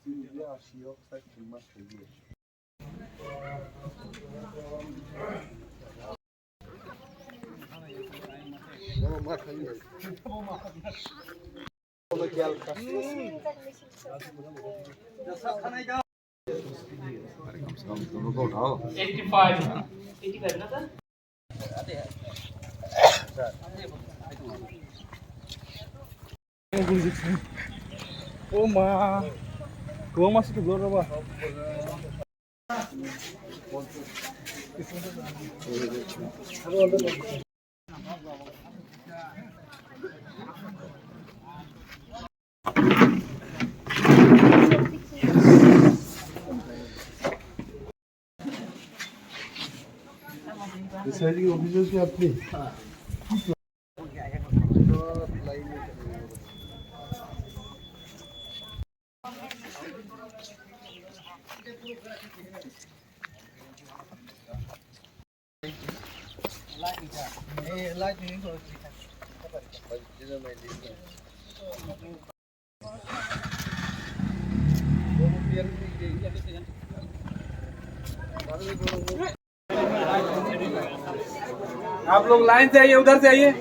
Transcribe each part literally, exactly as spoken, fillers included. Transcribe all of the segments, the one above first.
Eighty-five. Eighty-five na, sir? Oh ma. Gua masih di luar apa? Presiding officer কি আপনি? आप लोग लाइन से आइए, उधर से आइए।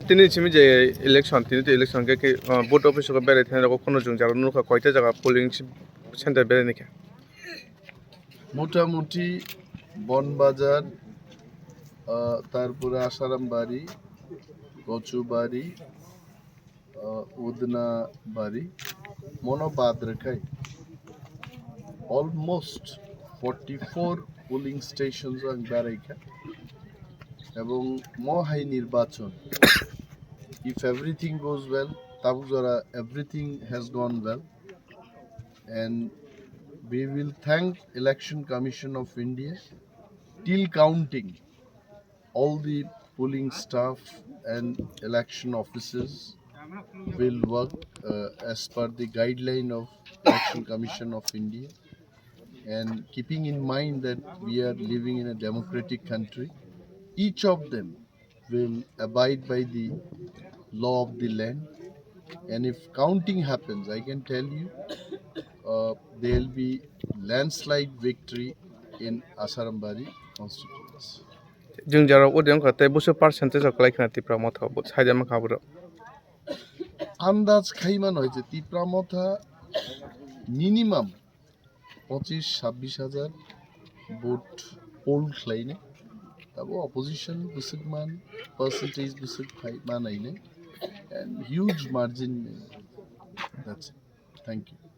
Tini simi je election, tini to election ke, ke, ah, vote office ko berai thani rok kheno jung jaro nukha, koita jaga polling center berai nikha. মোটামুটি বনবাজার, আহ, তারপরে আশারামবাড়ি, কচুবাড়ি, আহ, উদনাবাড়ি, মনো বাদ রেখাই almost forty four polling stations ang beraikha. Ebong mohai nirbachon, if everything goes well, Tabukjora everything has gone well, and we will thank Election Commission of India till counting. All the polling staff and election officers will work, uh, as per the guideline of Election Commission of India, and keeping in mind that we are living in a democratic country, each of them will abide by the law of the land. And if counting happens, I can tell you, uh, there will be landslide victory in Asarambari constituency. Jung jaro odi wngkha tei busu percentage rok kwlai khna Tipra Motha bo saida mankha borok. Andaj khaimano je Tipra Motha minimum pochish chabbish hajar vote poll khlainai. Tabo opposition bwswk man, percentage bwswk phai manainai, and huge margin. That's it. Thank you.